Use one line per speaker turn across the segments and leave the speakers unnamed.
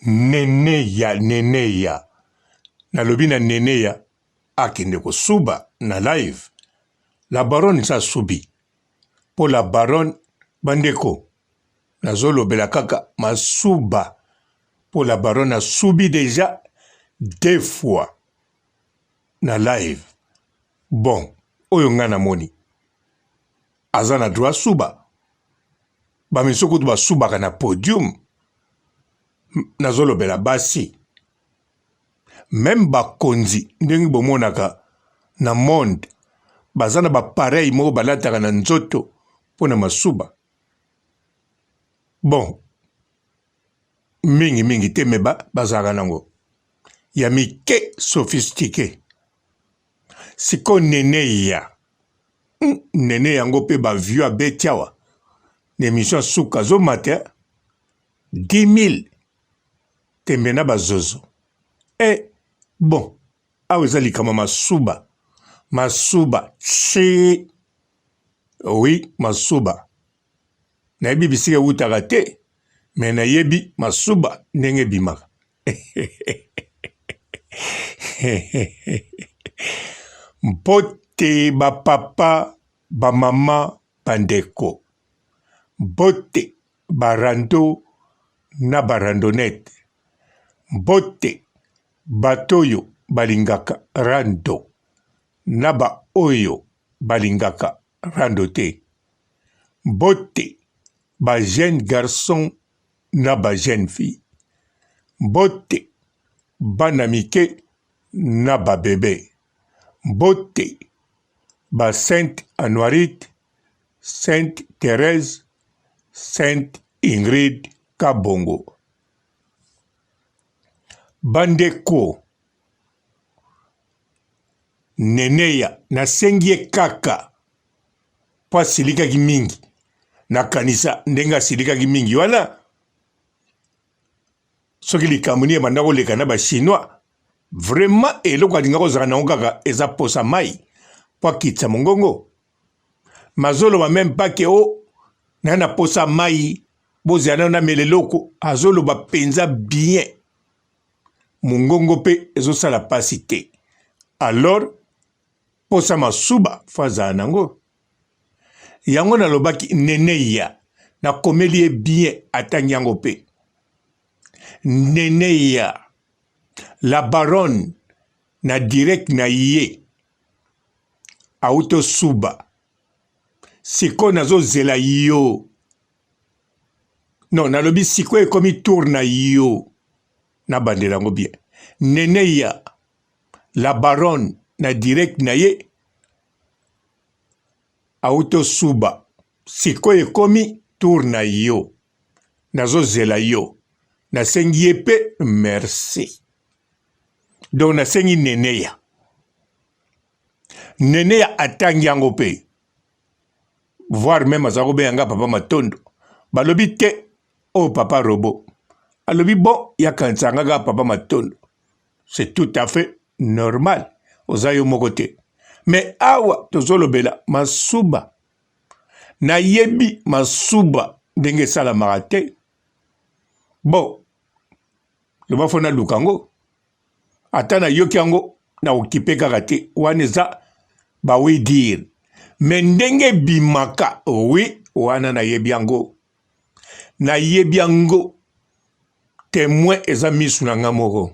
Neneya neneya nalobi na neneya akende kosuba na live la baronne esi asubi po la baronne bandeko nazolobela kaka masuba po la baronne asubi deja deux fois na live bon oyo nga namoni aza na droit asuba ba misusu kutu basubaka na podium nazolobela basi meme bakonzi ndenge bomonaka na monde baza na bapareil moko balataka na nzoto mpo na masuba bon mingi mingi te me bazalaka nango ya mike sophistiqué sikoyo neneya hmm, nene yango mpe ba vieux abeti awa na emission ya suka azomata 10000 tembe na bazozo e eh, bon awa eza likambo masuba masuba tshi oui masuba nayebi bisika ewutaka te me nayebi masuba ndenge ebimaka Mbote ba papa, ba mama, ba ndeko. Mbote ba rando na ba randonnette. Mbote bato oyo balingaka rando na ba oyo balingaka rando te. Mbote ba jeunes garçons na ba jeune fille. Mbote bana mike na ba bebe. Mbote ba sainte Anuarite, sainte Therèse, sainte Ingrid Kabongo. Bandeko, Neneya nasengi ye kaka mpo asilikaki mingi. Nakanisa ndenge asilikaki mingi wana, soki likambo nini ebanda koleka na ba chinois, vraiment eloko alinga kozala nango kaka eza posa mai mpo akitisa mongongo. Mazoloba meme pas ke o oh, na na posa mai, bozela nano namela eloko. Azoloba mpenza bien, mongongo mpe ezosala pasi te. Alors posa masuba fo azala nango. Yango nalobaki neneya nakomeli ye bien atangi yango mpe neneya la baronne na direct na ye auto suba sikoyo nazozela yo non nalobi sikoyo ekomi tour na yo nabandela yango bien neneya la baronne na direct na ye auto suba sikoyo ekomi tour na yo nazozela yo nasengi ye pe merci donc nasengi neneya neneya atangi yango pe voire meme aza kobenga nga papa matondo balobi te oyo oh, papa robo alobi bon yakanisa nga kaka papa matondo c'est tout à fait normal oza yo moko te mais awa tozolobela masuba nayebi masuba ndenge esalamaka te bon loba fo naluka yango ata nayoki yango na okipe kaka te wana eza ba oui dire mais ndenge ebimaka oui wana nayebi yango nayebi yango temoin eza misu na nga moko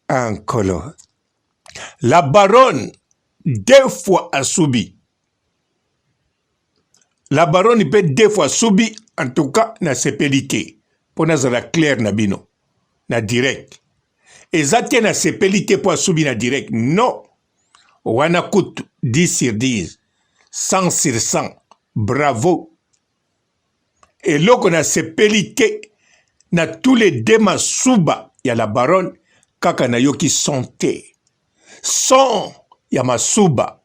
ah nkolo la baronne deux fois asubi la baronne mpe deux fois asubi en tout cas nasepeli te mpo nazala claire na bino na direct eza te nasepeli te mpo asubi na direct non wana kutu 10 sur 10 100 sur 100 bravo eloko nasepeli te na tous les deux masuba ya la baronne kaka nayoki son te son ya masuba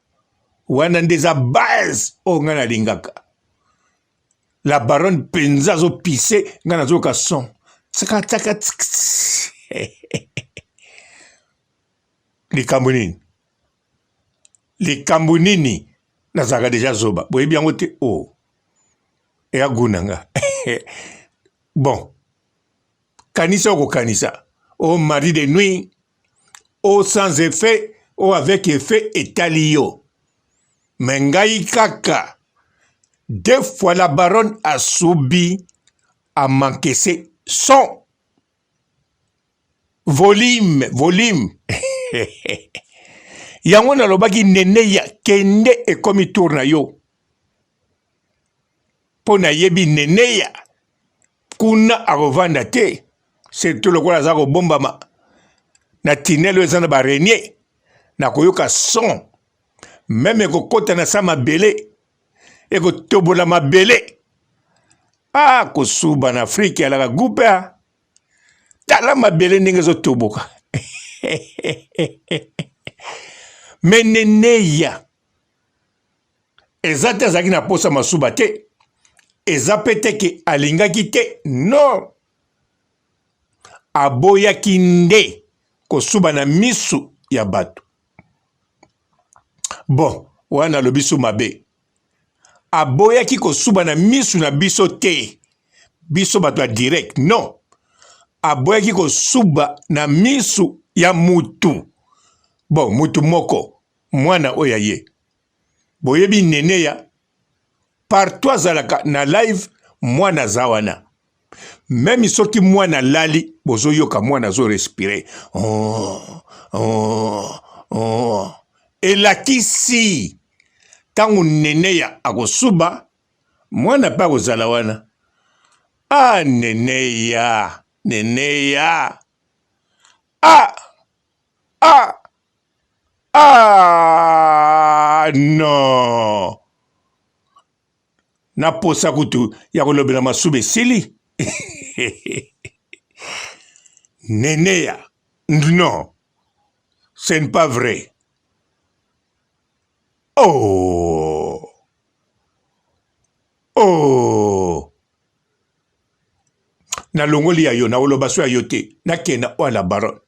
wana nde eza base oyo ngai nalingaka la baronne mpenza azopise ngai nazoyoka son tsaka tsaka likambo nini likambo nini? Nazalaka deja zoba, boyebi yango te? Oh, eya gout na nga. Bon, kanisa okokanisa o mari de nuit o sans effet o avec effet, etali yo. Me ngai kaka deux fois la baronne asubi, amankese son volume volume. Yango nalobaki, Neneya, kende, ekomi tour na yo, mpo nayebi Neneya kuna akovanda te, surtout lokola aza kobombama na tinele oyo eza na barenier. Nakoyoka son meme ekokota na sa mabele, ekotobola mabele. A kosuba na Afrike alaka gupe. A tala mabele ndenge ezotoboka. Me Neneya eza te azalaki na posa masuba te, eza mpe te ke alingaki te, non, aboyaki nde kosuba na misu ya bato. Bon, wana alobi su mabe, aboyaki kosuba na misu na biso te, biso bato ya direct, non, aboyaki kosuba na misu ya mutu. Bon, mutu moko, mwana oyo ya ye. Boyebi Neneya partout azalaka na live, mwana aza wana. Meme soki mwana alali, bozoyoka mwana azorespire. Oh, oh. Elakisi ntango Neneya akosuba, mwana mpe akozala wana. Ah, Neneya, Neneya, ah, ah, ah, non, na posa kutu ya kolobela masuba esili. Neneya, non, ce n'est pas vrai. Oh, oh, nalongoli ya yo, nakoloba so ya yo te, nakenda oyo la baronne.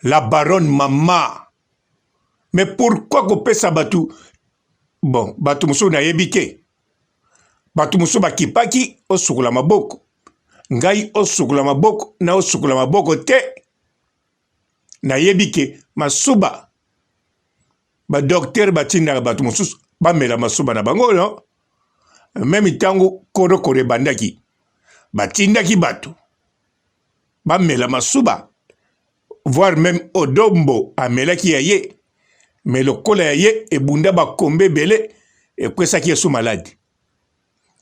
La baronne mama, mais pourquoi kopesa bato? Bon, bato mosusu nayebi te, bato mosusu bakipaki osukola maboko. Ngai osukola maboko na osukola maboko te. Nayebi ke masuba, badoktere batindaka bato mosusu bamela masuba na bango, no? Meme ntango korokoro ebandaki, batindaki bato bamela masuba, voire même Odombo amelaki ya ye, me lokola ya ye ebunda bakombe ebele, ekwesaki ye su maladi.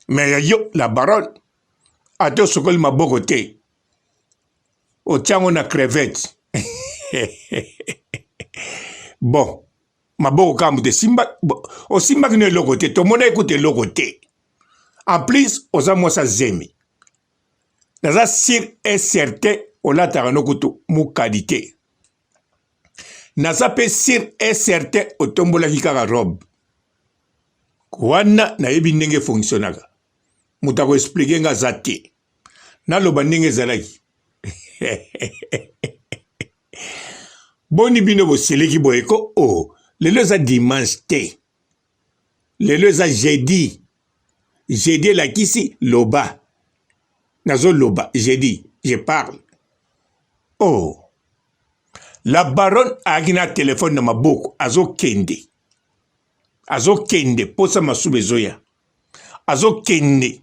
Me ya yo la baronne, ata osokoli maboko te, otiango na crevette. Bon, maboko kaka moto esimba, osimbaki no eloko te, tomonaki kutu eloko te. En plus oza mwasi azemi, naza sur et certain olataka no kutu mukadi te. Naza mpe sur et certain otombolaki kaka robe wana. Nayebi ndenge efonctionnaka, moto akoexplike nga aza te. Naloba ndenge ezalaki. Boni bino bosiliki boye ko? O oh, lelo eza dimanche te, lelo eza jeudi. Jeudi elakisi loba, nazoloba jeudi, je parle. Oh, la baronne ayaki na telefone na maboko, azokende, azokende, posa masuba ezoya, azokende,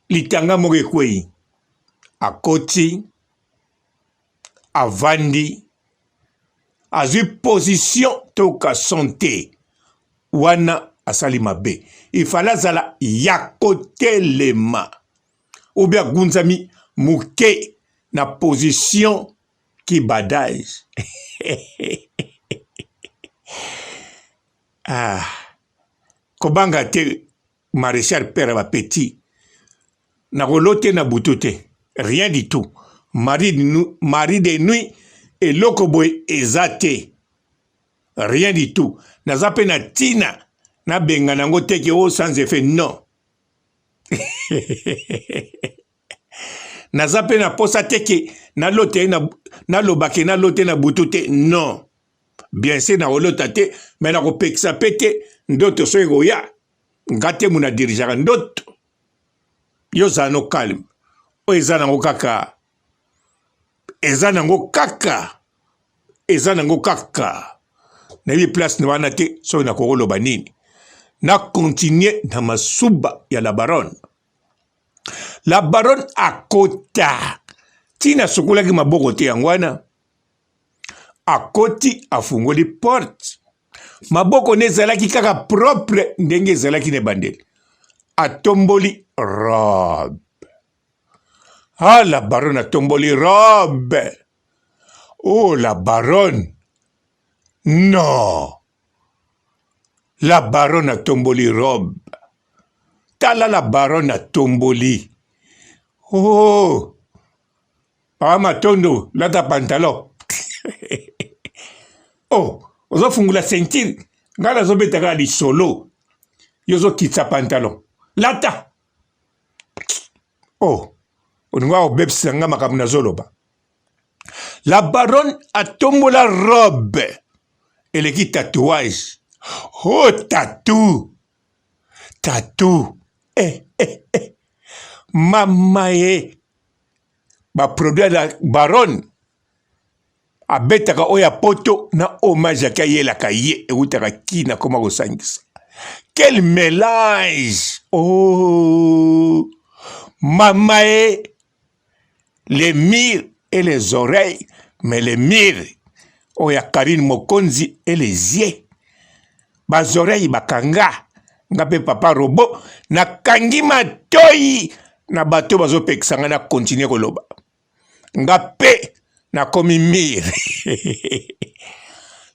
litanga moko ekwei, akoti, avandi, azwi position toka son te. Wana asali mabe, ifale azala ya kotelema obi agunzami moke na position kibadage. Ah, kobanga te, maréchal père ya bapetit, nakolote na butu te, rien du tout. Mari de, mari de nuit, eloko boye eza te, rien du tout. Naza mpe na ntina nabengana yango te ke o sans effet, non. Naza mpe na posa te ke nalote, naloba ke nalote na butu te, non. Bien sûr nakolota te, mais nakopekisa mpe te ndoto soki ekoya. Nga te muna dirigeaka ndoto. Yo zala no calme. Oyo eza nango kaka eza nango kaka eza nango kaka nayebi place na wana te soki nakoki koloba nini na continue na masuba ya la baronne. La baronne akota ntina asukolaki maboko te yango wana akoti afungoli porte maboko ne ezalaki kaka propre ndenge ezalaki na ebandeli atomboli robe. Ah, la baronne atomboli robe. Oh, la baronne. Non. La baronne atomboli robe. Tala la baronne atomboli. Oh. Papa Matondo, lata pantalon. Oh, ozofungula ceinture. Ngai nazobeta kaka lisolo. Yo ozokitisa pantalon. Lata. Oh, olingi obebisa nga makambo nazoloba. La baronne atombola robe eleki tatouage. Oh, tatou. Tatou. Eh, eh, eh. Mama ye. Ba produit ya baronne abetaka oyo ya poto na hommage yake ayelaka ye ewutaka kina akoma kosangisa. Quel mélange! Oh! Mama ye, les murs et les oreilles, mais les murs oyo ya Karine Mokonzi et les yeux. Ba oreilles bakanga nga pe papa robot nakangi matoyi na bato bazopekisa nga na continuer koloba. Nga pe nakomi mire.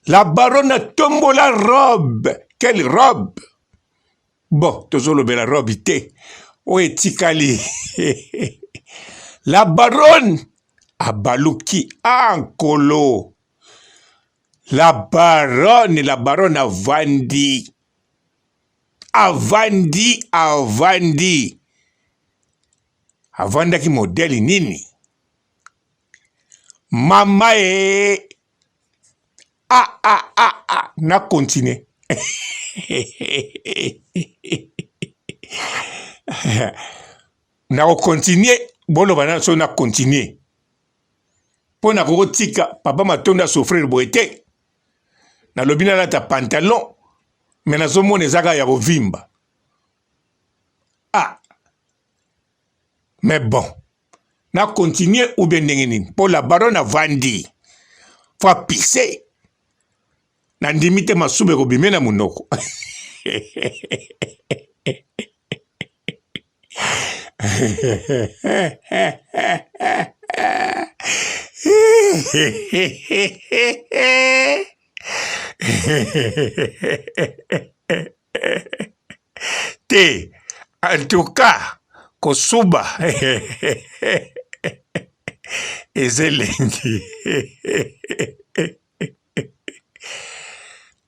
La baronne atombola robe. Quelle robe? Bon, tozolobela robe te. Oyo etikali. La baronne abaluki ah nkolo. La baronne, la baronne avandi. Avandi, avandi. Avandaki modèle nini? Mama e ah ah ah ah na continue. Nako continue boloba na so na continue. Mpo na kotika papa Matondo a souffrir boye te. Nalobi nalata pantalon mais nazomona eza kaka ya kovimba. Ah mais bon na continuer ou bien ndenge nini mpo la baronne avandi fo apise nandimi te masuba ekobime na monoko. Te en tout cas kosuba eza elengi.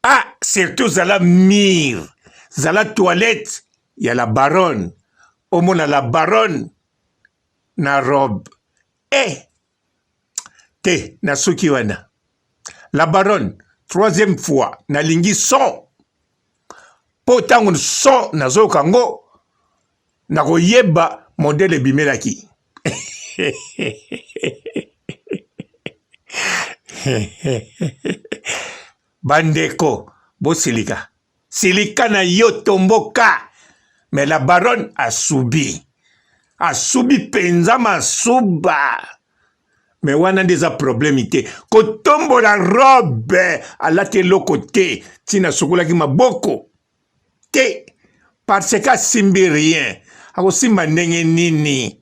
Ah surtout zala mire zala toilette ya la baronne omona la baronne na robe eh te nasuki wana la baronne troisième fois nalingi son mpo ntango son nazoyoka yango nakoyeba modele ebimelaki. Bandeko bosilika silika na yo tomboka mais la baronne asubi asubi mpenza masuba mais wana nde eza problème te kotombola robe alati eloko te ntina asukolaki maboko te parce que asimbi rien akosimba ndenge nini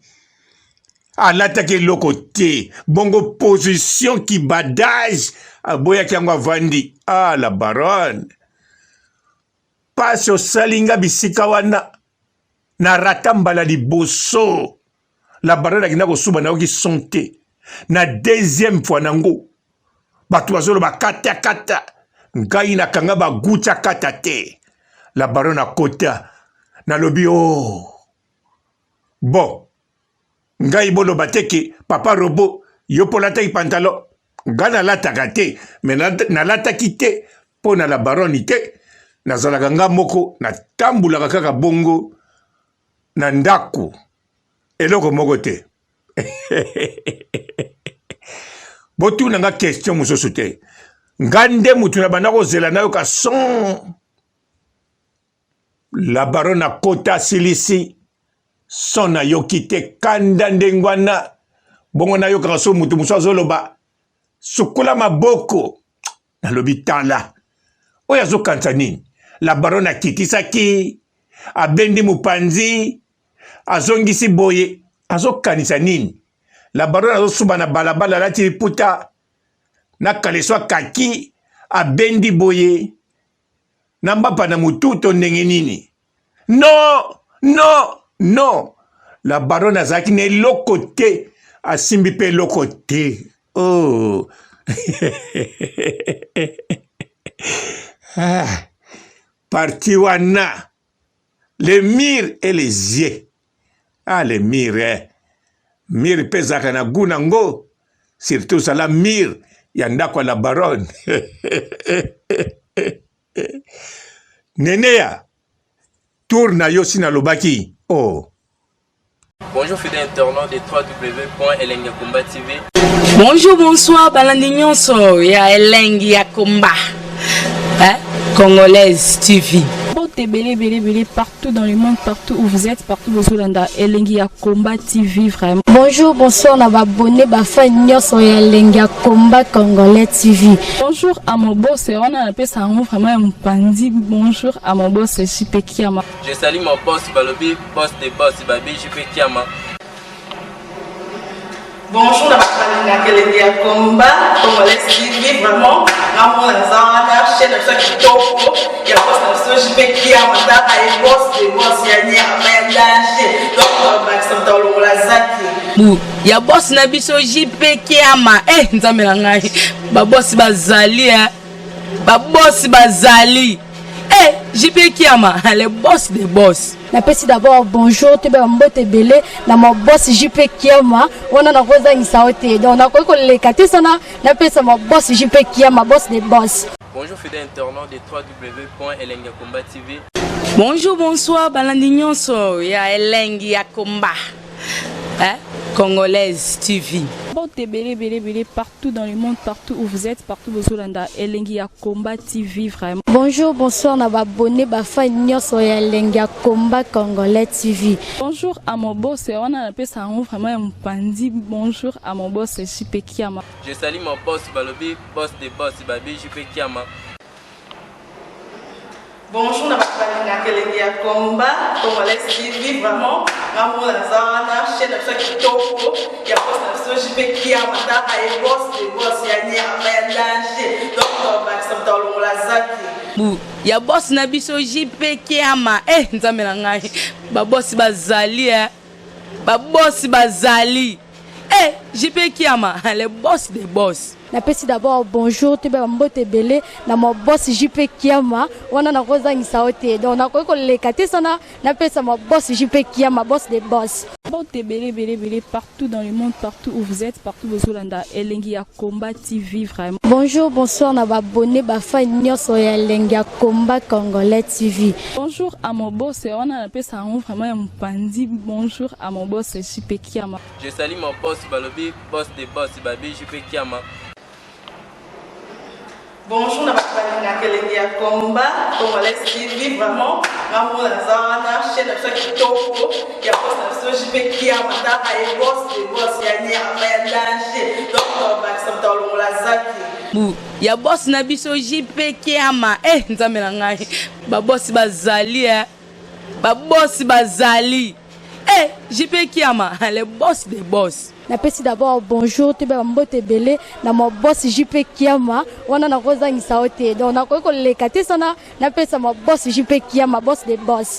alataki eloko te bongo position kibadage aboyaki yango avandi ah la baronne pasi osali nga bisika wana na rata mbala liboso la baronne akenda kosuba nayoki son te na deuxième fois nango bato bazoloba kata kata ngai nakanga baguta kata te la baronne akota nalobi o oh. Bon ngai boloba te ke papa robot yo mpo olataki pantalon. Nga nalataka te, me nalataki te mpo na la baronne te. Nazalaka nga moko, natambulaka kaka bongo na ndako, eloko moko te. Botuna nga question mosusu te. Nga nde mutu na banda kozela nayoka son. La baronne akota asilisi son nayoki te, kanda ndenge wana. Bongo nayokaka so mutu mosusu azoloba sukola maboko, nalobi tala oyo azokanisa nini. La baronne akitisaki, abendi mopanzi, azongisi boye, azokanisa nini. La baronne azosuba na balabala, alati liputa na kaleso akaki, abendi boye na mbapa na motu to ndenge nini. Non, non, non, la baronne azalaki na eloko te, asimbi mpe eloko te. Oh. Ah, parti wana le mur et les yeux. Ah, le mur, eh. Mur mpe ezalaka na goût nango, surtout zala mur ya ndako ya la baronne. Neneya, tour na yo si nalobaki. Oh.
Bonjour fidèles internautes de www.elengiyakomba TV.
Bonjour, bonsoir, balandi nyonso ya Elengi ya Komba. Hein? Congolaise TV.
Mbote ebele ebele ebele partout dans le monde, partout où vous êtes, partout bozolanda Elengi ya Combat TV vraiment.
Bonjour, bonsoir na ba abonné ba fan nyonso ya Elengi ya Combat Congolais TV.
Bonjour à mon boss, wana napesa yango vraiment ya mopanzi. Bonjour à mon boss JP Kiama.
Je salue mon boss Balobi, boss des boss Babi JP Kiama.
Bonjour na bato balingaka Elengi ya Combat Congolais TV, vraiment ngamona naza wana chaîne na biso ya kitoko ya boss na biso JP Kiama, tala ye boss de boss ya nyama ya danger, donc bakisa moto alongola zaki
bu ya boss na biso JP Kiama. Eh, nzambe na ngai, ba boss bazali eh. Ba boss bazali eh, JP Kiama le boss des boss.
Napesi d'abord bonjour toyeba mbote ebele na ma boss JP Kiama, wana nakozangisa yo te, donc nakoki koleka te sana napesa ma boss JP Kiama, boss des boss.
Bonjour fidèles internautes de www.elengiyakomba TV.
Bonjour, bonsoir, balandi nyonso ya Elengi ya Komba. Hein? Congolaise TV.
Mbote ebele ebele ebele partout dans le monde, partout où vous êtes, partout bozolanda Elengi ya Combat TV vraiment.
Bonjour, bonsoir na ba abonné ba fan nyonso ya Elengi ya Combat Congolais TV.
Bonjour à mon boss, wana napesa yango vraiment ya mopanzi. Bonjour à mon boss JP Kiama.
Je salue mon boss Balobi, boss des boss Babi JP Kiama.
Bonjour na bato balingaka Elengi ya Combat Congolais TV, vraiment ngamona naza wana chaîne na biso ya kitoko ya boss na biso JP Kiama, tala ye boss de boss ya nyama ya danger, donc bakisa moto alongola zaki
bu ya boss na biso JP Kiama. Eh, nzambe na ngai, ba boss bazali eh. Ba boss bazali eh, JP Kiama le boss des boss.
Napesi d'abord bonjour toyeba mbote ebele na ma boss JP Kiama, wana nakozangisa yo te, donc nakoki koleka te sana napesa ma boss JP Kiama, boss des boss.
Mbote ebele ebele ebele partout dans le monde, partout où vous êtes, partout bozolanda Elengi ya Combat TV vraiment.
Bonjour, bonsoir na ba abonné ba fan nyonso ya Elengi ya Combat Congolais TV.
Bonjour à mon boss, wana napesa yango vraiment ya mopanzi. Bonjour à mon boss JP Kiama.
Je salue mon boss Balobi, boss des boss Babi JP Kiama.
Bonjour na bato balingaka Elengi ya Combat Congolais TV, vraiment ngamona naza wana chaîne na biso ya kitoko ya boss na biso JP Kiama, tala ye boss de boss ya nyama ya danger, donc bakisa moto alongola zaki
bu ya boss na biso JP Kiama. Eh, nzambe na ngai, ba boss bazali eh. Ba boss bazali eh, JP Kiama le boss des boss.
Napesi d'abord bonjour toyeba mbote ebele na ma boss JP Kiama, wana nakozangisa yo te, donc nakoki koleka te sana napesa ma boss JP Kiama, boss des boss.